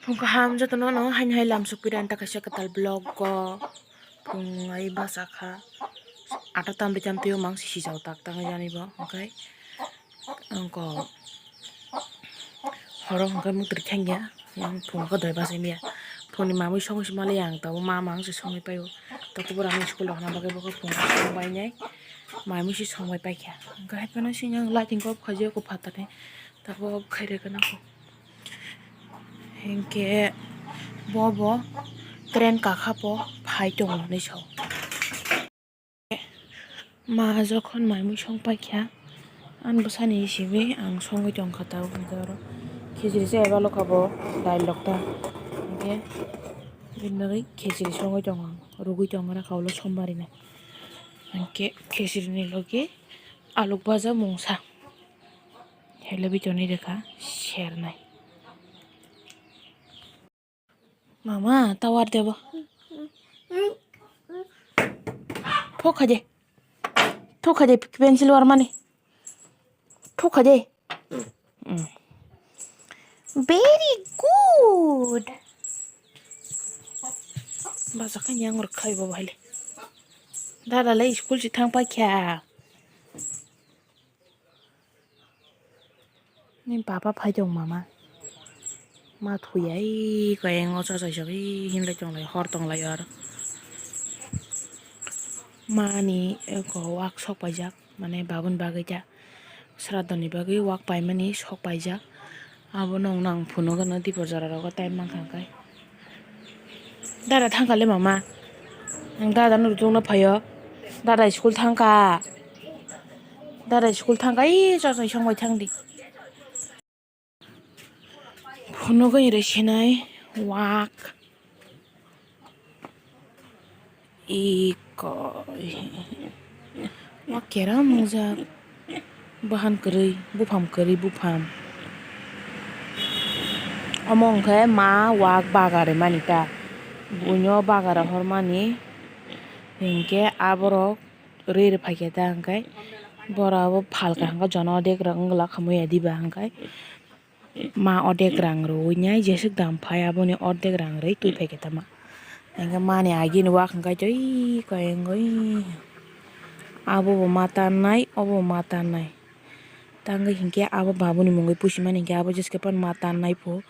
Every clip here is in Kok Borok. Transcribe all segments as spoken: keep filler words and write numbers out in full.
Phung kaham jotono no haino hai lam sokpirani ta kaisa kwtal vlog o phung ai basa kha. Ata tamri tamtwi o mang si sijao tak tang jani bo, hwnkhe angko horo hwnkhe muktrwi thangya, yang phung khe doi basa mia. Phungni mamwi songwi se mali ang tabuk ma mang se songwi paio. Tabuk ani school rok hana bagwi bo khe phung songbainai mamwi se songbai paikha. Hwnkhe hai phano sini ang lighting off khaijak o phatani tabuk khairokhe nang. Hinkhe bobo train kakha po phai tongo hinwi sao. Ma jokhon mai mui song paikha, ani bwsani simi ang songwi tongkha tabuk hinkhe oro khichiri se eba lokha bo dail lokta hinkhe bini bagwi khichiri songwi tongo ang, rwgwi tongmani kha ulo sombarini hinkhe khichirini logi aluk baja mungsa. Hello, bitonwi rekha sernai. Mama, tawar debo. Thokha de. Thokha de, pencil warmani. Thokha de. Mm. Very good. Basa kha yang rwkhai bo bahai le. Dada le school si thang paikha. Ni baba phai tong mama. Ma thuya, ei, kayeng o cha chaisok, ei, hinlai tonglai, hor tonglai aro. Mani eko wak sok paijak, mane babun bagwi ta. Sraddhoni bagwi wak paimani sok paijak. Abono wngno ang phunukgwno dipor jora rogo time mankha hwnkhe. Dada thangkha le mama. Ang dada no rwchukna phaio. Dada school thangkha. Dada school thangkha, ei, chosoi songbai thangdi. Phunukgwi rwsinai wak. Iko. Wak keram wngjak. Bahan kwrwi, bupham kwrwi, bupham. Omo hwnkhe ma wak baga rwmani ta. Buino baga rohormani hinkhe aborok rwi rwphaikhe ta hwnkhe borok abo phalka hwnkhe jono odek rok wngla khamwi ya diba hwnkhe. Ma odek rang rwui nai jeswk dam phai aboni ordek rang rwi twi phaikhe tama. Hwnkhe mani agini wak hwnkhe tei kayengwi abo bo ma tannai, obo bo ma tannai. Tangwi hinkhe abo babuni mungwi pusimani hinkhe abo jeskhe phano ma tannai pho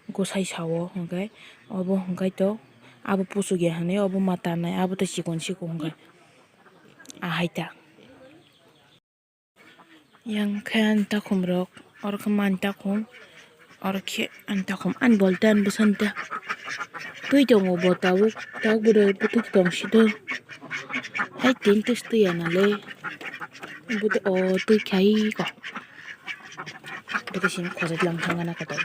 gosai sao hwnkhe obo hwnkhe to abo puchukya hinwi obo ma tannai abo tei chikon chikon hwnkhe ahai ta. Yang khe ani takhum rok, oro khe mani takhum, oro khe ani takhum, ani bolte ani bwsani ta. Twi tongo bo tabuk, tabuk bwrwi bwtwi tong si do. Hai tin twi twi ya nale. Bwtwi o twi khai ko. Bwtwi simi khojak lang thang gana kotor.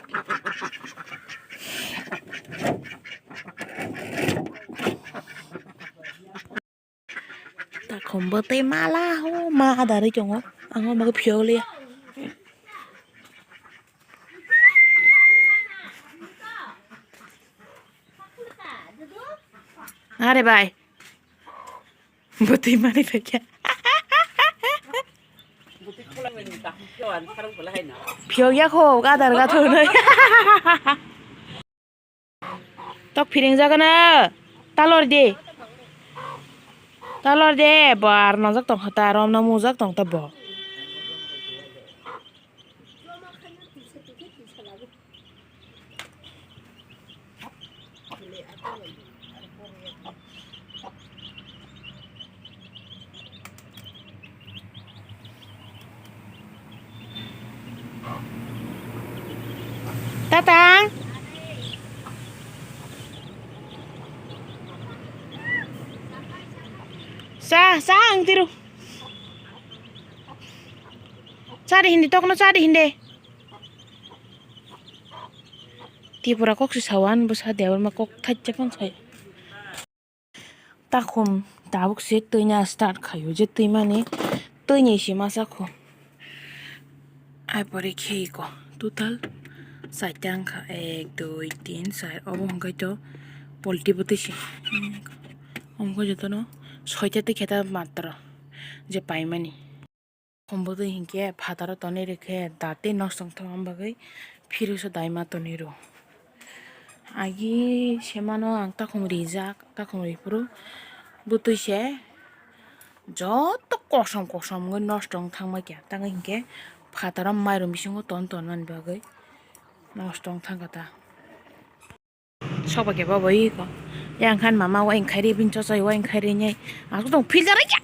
Takhum bwtwi mala ho ma adarwi tongo. Ang o maga phiyok liya. Are bai. Bwtwi mani phaikha. Phiyok ya kho adar ga thonai. Tok phiring jagana. Talor de. Talor de. Bar nojak tong kha ta. Rom no mujak tong ta bo. Tatang. Sa, sa ang tiru. Sa di hindi, tokno sa di hindi. Tipura kok si sawan, bwsa Debbarma kok thajak phang sai. Takhum tabuk se twina start khaio, je twimani twini se masa kho. Ai pore khe iko total chaita wngkha, ek, dui, tin, char, obo hwnkhe to polti bwtwi se. Omo khe jotono soita twi khe ta matro je paimani. Khumbo twi hinkhe phataro tonwi rwkhe dati nosto wngthok, aboni bagwi phirwiso daima tonwi rw. Agi semano ang takhum rijak, takhum riphuru bwtwi se joto kosom kosom wngwi nosto wng thangma khe, tangwi hinkhe phataro mairum bisingo ton ton mani bagwi nosto wng thangkha ta. Soba khe bobo iko. Yang khan mama waing khairi bin chochai waing khairi nyai. Aku tong filter aja.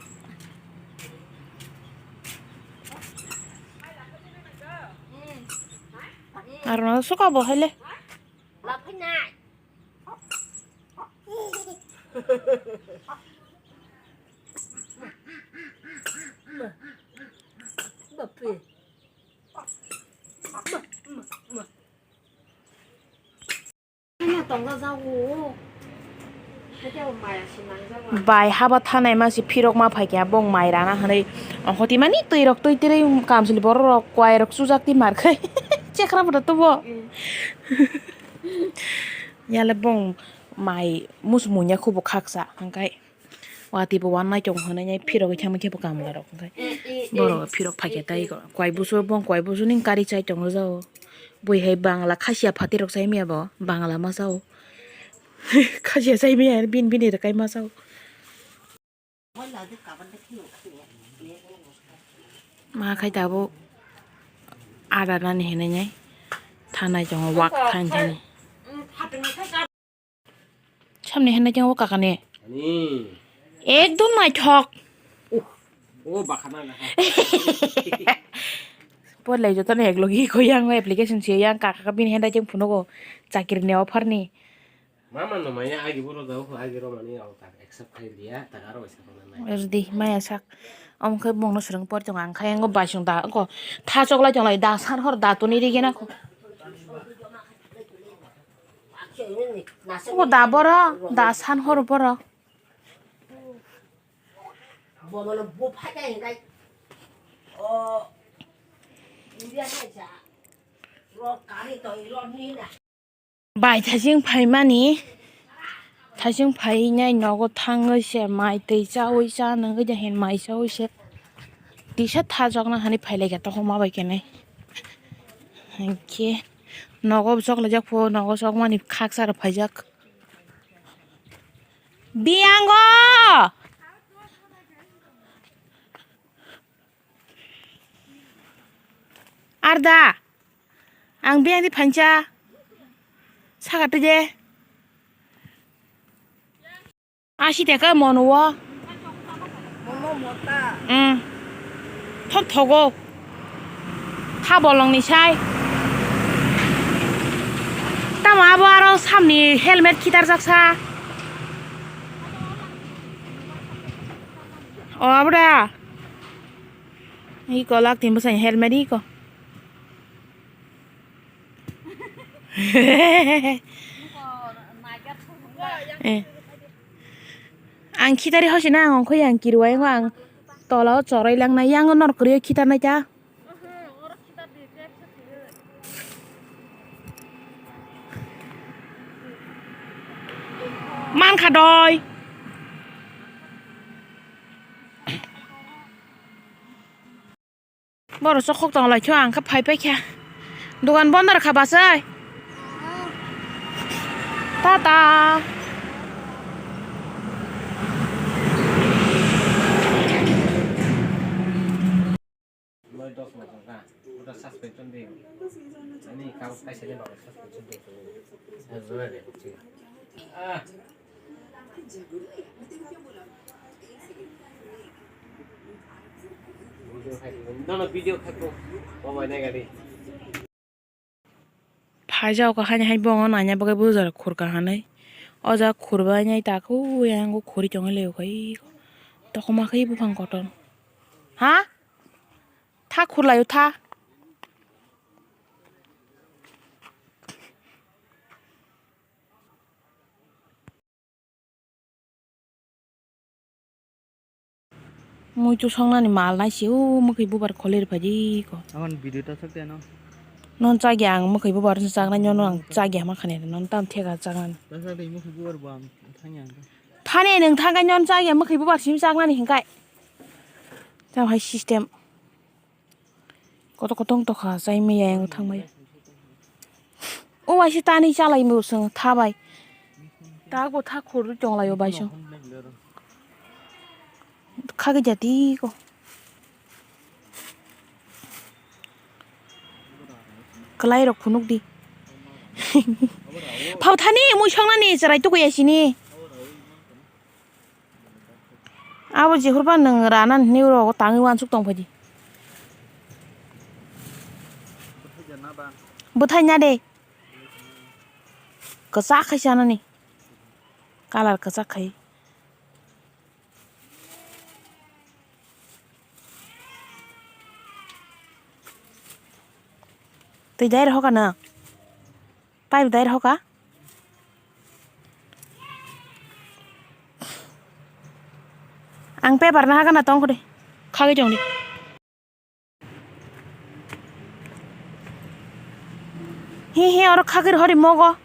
Aro na suka bo hele. Bai haba thanai ma si phirok ma phaikha bong mai rana hwnwi ongkhoti mani twi rok twi twi kamsili borok rok kwai rok chujak ti mar khai chekra bwrwi tubo. Yale bong mai musu munya khubo khaksa hwnkhe. Watwi bo uanai tongo hwnwi phirogwi thangma khe bo kamla rok hwnkhe borok phirok phaikhe tei kwai busu bong kwai busu ni gari chai tongo jao bui hai bangla khasiya phatwi rok chai maya bo bangla ma jao khasiya chai maya bini bini rwkai ma jao. Ma khai tabuk ada nani hinwi nai thanai tongo wak khainai thani. Samni hinwi tongo kakani. Ani. Ekdom naithok. Uh, o bakhana na. Porlai jotono eklogi ko yang application se yang kaka bini hinwi tong phunugo chakri ni offer ni. Mama no maya agi boro jao ko agi ro mani au tak accept khai liya tak aro waisa ko na nai. Erdi maya sak. Omo khe bongno swrwng pori tongo ang khe yango bai song da ko tha choklai tonglai da san hor da toni rigena ko. Obo da boro, da san horo boro. Bai thasing phaimani, thasing phainai nogo thangwi se mai twi chawi cha nangwi da hin mai chawi se. Tisa thajokna hani phailaikha tokma bai khenai. Hinkhe nogo chokla jak pho, nogo chokmani khaksa rw phaijak. Biyango! Arda! Ang biyang di phancha. Saka twi de. Asi teka mono o. Mono mota. Hmm. Thok thogo. Tha bolong ni sai. Tamo abo aro samni helmet khitar jaksa. O abra. Iko lak tin bwsai helmet iko. Eh. Ang khitari hosi na ang ongkho yang kirwai ang tola o chorai lang na yang nor kwrwi khitar nai ta. Man kha doi. Borok sok khok tong lai khe ang khe phai phai kha. Dogan bondo rwkha bachai. Tata. Phaijak kha haini hai bongo naina bagwi bujar khurka hinwi. O jaga khurbainai takhuk yang khuri tongwi lai kha. Tokma khe buphang kotor. Ha? Tha khurlaio tha. Muitu songnani mal nai se o mwkhwi bubar kholer phaidi ko. Aboni video ta sak de no. Non chagya ang mwkhwi bubar se chaknai no ang chagya ma khani non tam thega chaknani. Ta sak de mwkhwi bubar bo ang thangya ang. Thani nung thangai non chagya mwkhwi bubar sim chaknani hinkai. Tam hai system. Koto kotong tokha chai maya yang thangmaya. O waisa tani chalai mo song thabai. Tago tha khur chonglai o baisong. Khagwi jati ko. Kwlai rok phunuk di. Phau thani mui songnani chwrai tukuya sini. Abo jehurba nwng rana hinwi rok tangwi uansuk tong phaidi. Bwthai na de. Kwchak khai chanani. Colour kwchak khai. Twi dai rohoka na? Pipe dai rohoka? Ang paper na hagana tong kudi. Khagwi tong di. Hi hi oro khagwi rohori mogo.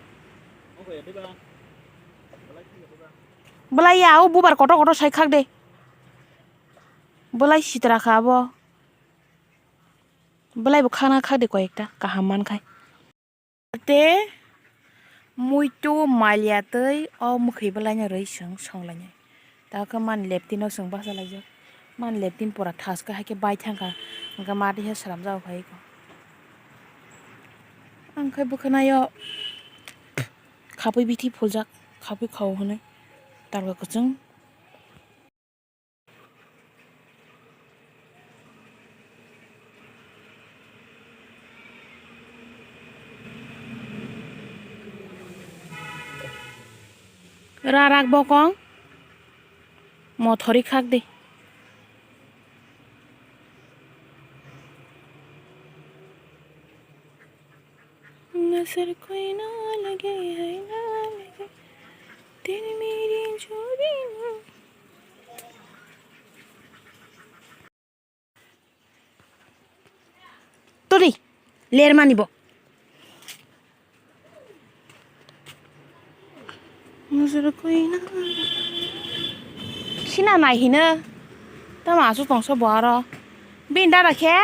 Belai ya o bubar kotor kotor sai khak de. Belai sitra kha abo. Belai bo khana khak de koi ekta kaham man khai. Te muitu malia tei o mwkhwi belaino rwi chwng songlainai. Ta khe man leptino chwng bachalaijak. Man leptin pura thaskhe hai khe bai thangkha. Hwnkhe mati he sramjak khai kho. Ang khe bwkhwnaio khapui bithi phuljak, khapui khao hwnwi tarwa kwchwng. Rarak bokong mothori khak di. Nazar koi na lage, hai na lage, tere mere jodi na. Tuli, ler mani bo. Nazar koi na. Sina nai hino. Tamo aswk tongsa bo aro. Bini dada khe?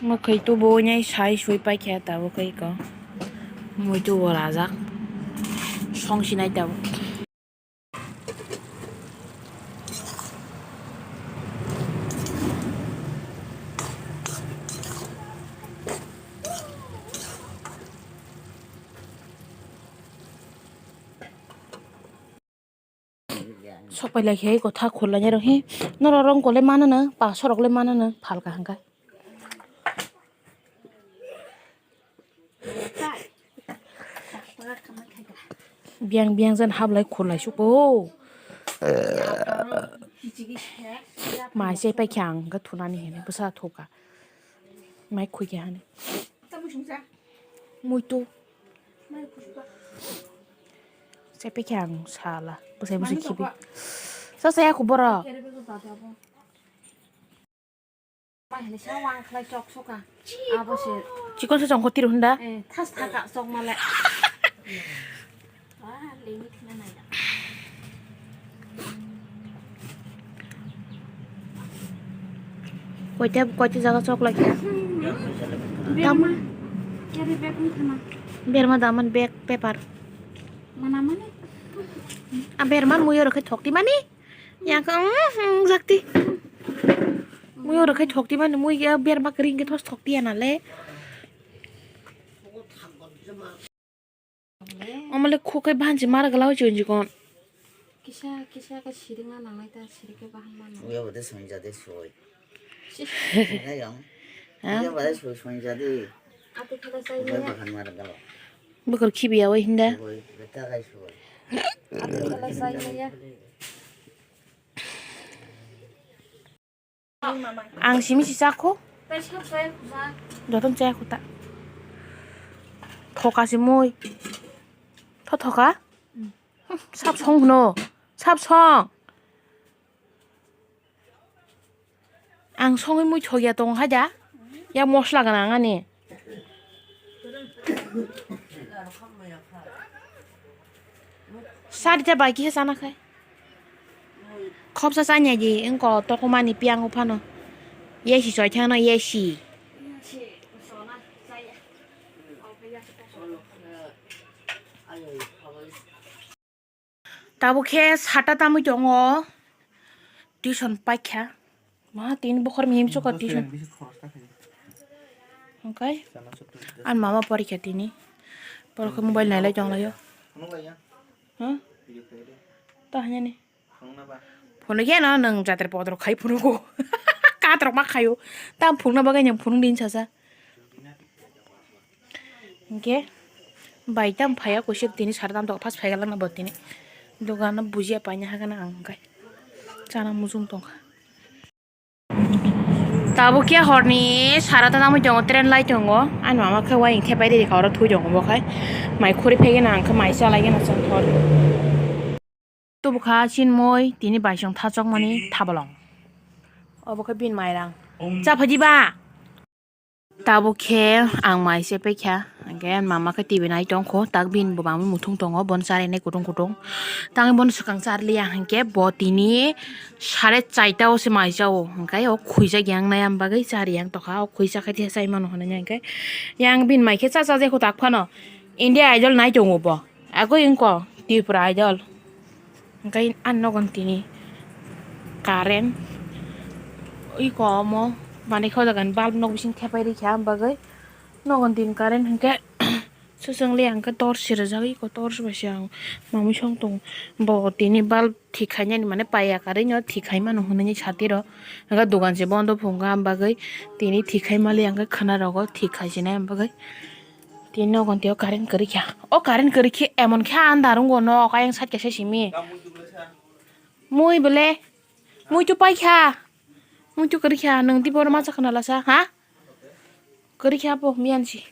Mwkhwi tubu wngnai sai sui paikha tabuk khe iko. Muitu bo rajak. Song sinai tabuk. Sok pai lai khe kotha khulai rok hi norok rong kole mano no paso rok le mano no phalka hwnkhe. Biyang biyang jan hablai khulai suko. Mai se pai khe ang ga thunani hene bwsa thuka. Mai khui khe hani. Muitu. Chepe khe ang sala, bwsai bwsai khibi. Sa saya khu borok. Chikon se chongkho tiru hunda. Koita, koita jaga chok lai khe. Dam. Berma daman bag paper. A berma mui oro khe thok di mani. Yang khe, mm, mm, jakti. Mui oro khe thok di mani, mui ya berma kering khe thos thok di ya nale. Omole khukai banchi mar gala chonji kon. Kisa kisa ka siring na nangnai ta siring ke bahan mano. Uya bade sonja de soi. Ayang. Ha? Uya bade soi sonja de. Ati khala sai. Uya bahan mar gala. Bukur khibi awai hinda. Soi, beta kai soi. Ati khala sai ya. Ang simi si chakho. Joton chaya kho ta. Thoka si mui. Tho thoka? Sap song hwno. Sap song. Ang songwi mui thokya tong hai da. Ya mosla gana ang ani. Sari ta bai kisa chana khai. Khopsa chanya di engko tokomani piyango phano. Yesi choi thangno yesi. Tabuk khe sata tamwi tongo. Tuition paikha. Ma tini bokhor mihim chukha tuition. Hwnkhe ani mama porikha tini. Borok khe mobile nailai tonglaio. Huh? Ta hwnani. Phunukya no nwng jater podrok khai phunugo. Katrok ma khaio. Tam phunukna bagwi nwng phunuk din sasa. Hwnkhe bai tam phaiya kuisuk tini sara tam tok phas phaigalak na bo tini. Dogano bujiya paina hagana ang hwnkhe. Chana mujung tongkha. Tabuk khe horni sara ta tamwi tongo, train lai tongo. Ani mama khe waying thepai rikha oro thui tongo bo khai. Mai khuri phegena ang khe mai chalaigena chwng hor. Tubukha Chinmoi tini baisong thachokmani thabolong. Obo khe bini mairang. Cha phaidi ba? Tabuk khe ang mai se paikha. Hwnkhe mama khe T V nai tongkho. Tak bini bo bangwi muthung tongo. Bon charinai kutung kutung. Tangwi bono swkang charliya hwnkhe bo tini sare chaita o se mai chao. Hwnkhe o khwijak yang nai ang bagwi chari yang tokha. O khwijak khe chai mano hwnwi hwnkhe yang bini mai khe cha chajakho tak phano. India Idol nai tongo bo. Agoi wngkha Tripura Idol. Hwnkhe ani nogon tini current. Iko omo manwi khe o jaga ni bulb nok bising thepai rikha, ang bagwi nogon tini current hwnkhe swchwng le ang khe torch se rijak, iko torch bai se ang mamwi song tongo. Bo tini bulb thik khainani mane paiya karwi no thik khai mano hwnwi satiro. Hwnkhe dogan se bondo phunukha, ang bagwi tini thik khai mali ang khe khwna rogo thik khai sinai, ang bagwi. Tini nogon tio current kwrwi kha. O current kwrwi khe emon khe andar wngo nok ayang side kaisa simi. Mui bole. Mui tu pai kha. Mui tu kwrwi kha. Nwng tei bono ma cha khna lasa, ha? Kwrwi kha bo miyan si.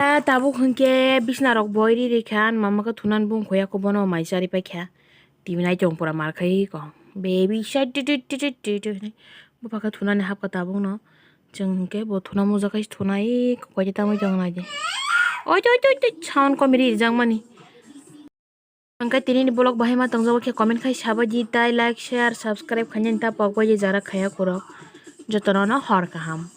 A tabuk hwnkhe bisna rok boi ri ri kha. Mama khe thunan bung khoya ko bono mai chari pai kha. Tibinai chong pura mar khai ko. Baby shark tu tu tu tu tu tu. Bupha khe thunani hapkha tabukno. Chwng hwnkhe bo thuna muja khai thunai koi tangwi tong nai de. Oi, oi, oi, oi, sound komedi rijak mani. Hwnkhe tini ni vlog bahai ma tongjago khe comment khai sabai di tai like, share, subscribe khainani ta pok bai di jara khaya khorok. Jotono no hor kaham.